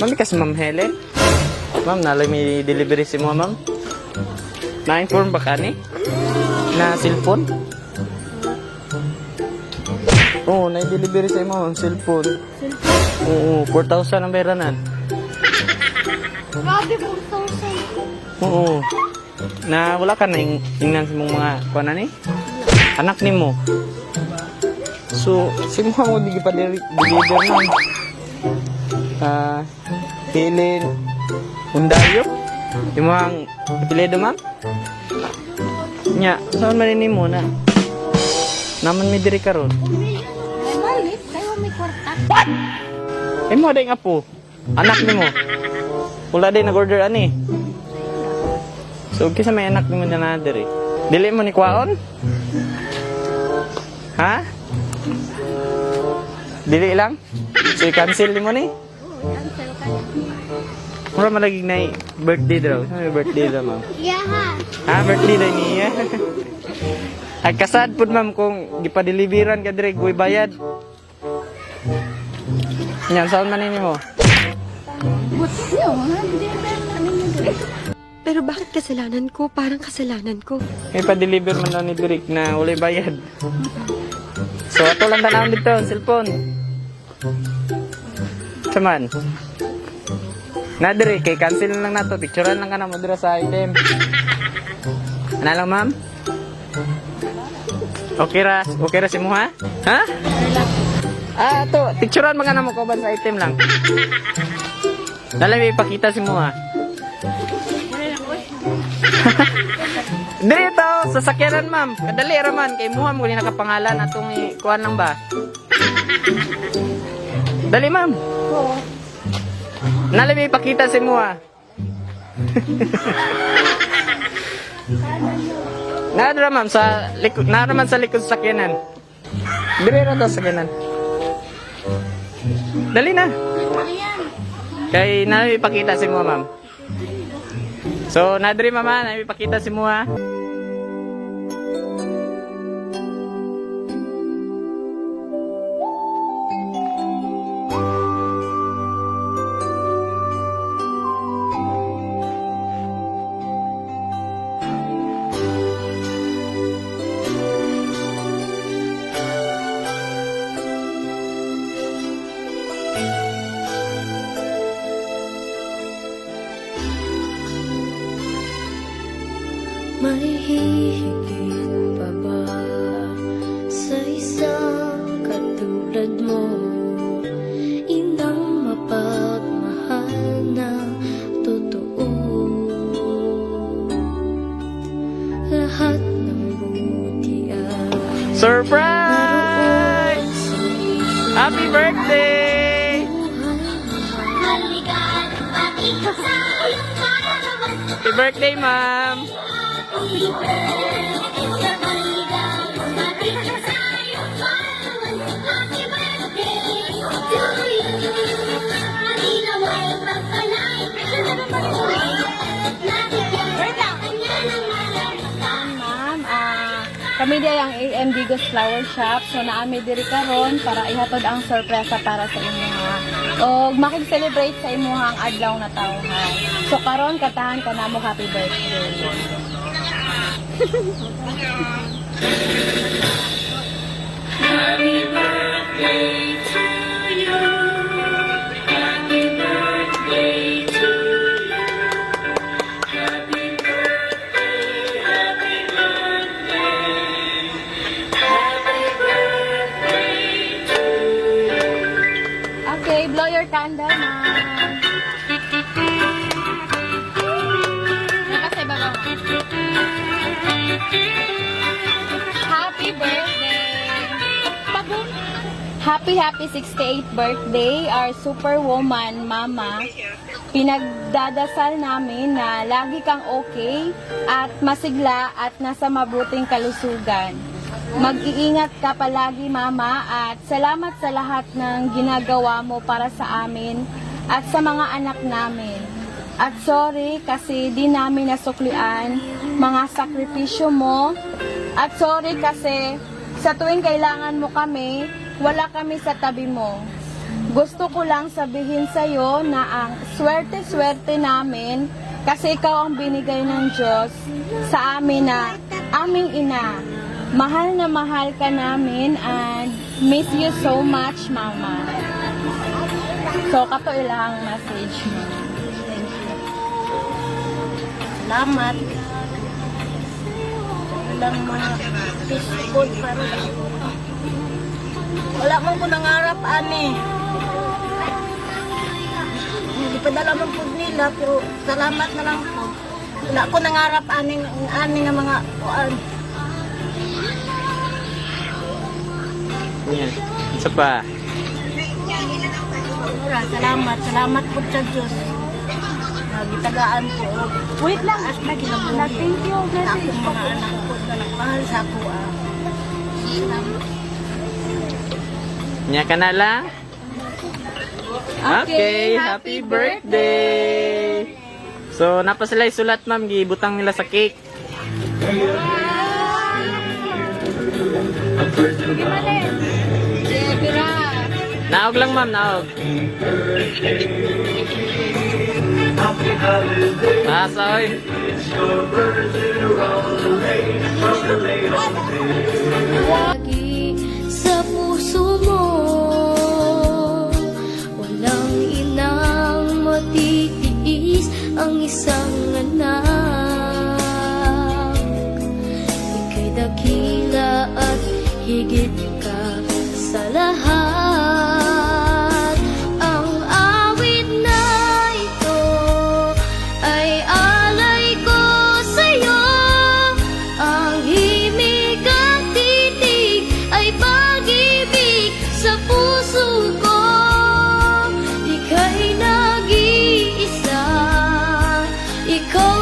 Ma'am, kasi Ma'am Helen. Ma'am, nalay may delivery si mo, ma'am. Na-inform ba ka ni? Na cellphone? Oo, na-delivery sa imo ang cellphone. Cellphone? Oo, 4,000 ang beranan. Grabe, 4,000. Oo. Na wala ka na ingnan sa mong mga kuan ni? Anak nimo. So, sino mo di pa deliver ma'am? Ah, Helen Undayo? Imo ang apelyido, ma'am? Nya, saan man nimo na? Naman mi diri karon. Ay, balik. Kayo may kwarta. Imo dai nga po. Anak nimo. Wala day nag-order ani. So, kisa may anak nimo na diri. Dili mo ni kwaon? Ha? Dili lang? So, i-cancel nimo ni? Oo, cancel ka. Mura malagi na birthday daw. Sa may birthday daw, ma'am. Yeah, ha. Ha, birthday daw niya. Ay, kasad po, ma'am, kung gipadeliveran ka dire, guy bayad. Yan, saan man ninyo mo? Buti niyo, ha? Hindi na namin yun. Pero bakit kasalanan ko? Parang kasalanan ko. May pa-deliver man daw ni Direk na walay bayad. So, ato lang tanawon dito, ang cellphone. Saman. Na Direk, kay cancel na lang nato. Picturean lang ka na mo dira sa item. Ano lang, ma'am? Okay ra, okay ra si mo ha? Ha? Ah, to, picturean man ka na mo kauban sa item lang. Dala may ipakita si mo ha. Diri to, sa sakyanan, ma'am. Kadali ra man kay muha mo ni nakapangalan atong ikuan lang ba. Dali, ma'am. Oo. Nala may ipakita si muha. Naadra, ma'am, sa likod, naadra man sa likod sa sakyanan. Diri ra to sa sakyanan. Dali na. Ayan. Kay na ipakita si muha, ma'am. So, nadri mama, na ipakita si muha. May hihigit pa ba sa isang katulad mo? Inang mapagmahal na totoo. Lahat ng buti ay Surprise! Happy birthday! Happy birthday, ma'am! Ma'am, kami di ang AM Digos Flower Shop. So naami diri karon para ihatod ang sorpresa para sa imuha. Og makig-celebrate sa imuhang adlaw na tawhan. So karon katahan ka namo happy birthday. Okay, blow your candle, ma'am. Nakasay ba ba? Happy birthday! Happy, happy 68th birthday, our superwoman, Mama. Pinagdadasal namin na lagi kang okay at masigla at nasa mabuting kalusugan. Mag-iingat ka palagi, Mama, at salamat sa lahat ng ginagawa mo para sa amin at sa mga anak namin. At sorry kasi di namin nasuklian mga sakripisyo mo. At sorry kasi sa tuwing kailangan mo kami, wala kami sa tabi mo. Gusto ko lang sabihin sa'yo na ang swerte-swerte namin kasi ikaw ang binigay ng Diyos sa amin na aming ina. Mahal na mahal ka namin and miss you so much, Mama. So, kato ilang message mo. Thank you. Salamat. Walang mga peaceful para sa ako. Wala man ko nangarap, ani. Hindi pa dala man po nila, pero salamat na lang po. Wala ko nangarap ani, ani nga mga kuan. Yan. Isa pa. Ora, salamat, salamat po sa Diyos. Nagitagaan po. Wait lang. Taas na kinabuhi. Na thank you Sa message akong mga anak po na nagmahal sa ako. Ah. Salamat. Nya ka na lang? Okay, happy birthday! So, napa sila sulat, ma'am, gibutang nila sa cake. Sige, mali. Jebra. Naog lang, ma'am, naog. Asa, oy. Lagi sa puso mo, walang inang matitiis ang isang anak. Ika'y dakila at higit ka sa lahat. Ang awit na ito ay alay ko sa'yo. Ang himig at titig ay pag-ibig sa puso ko. Ika'y nag-iisa. Ikaw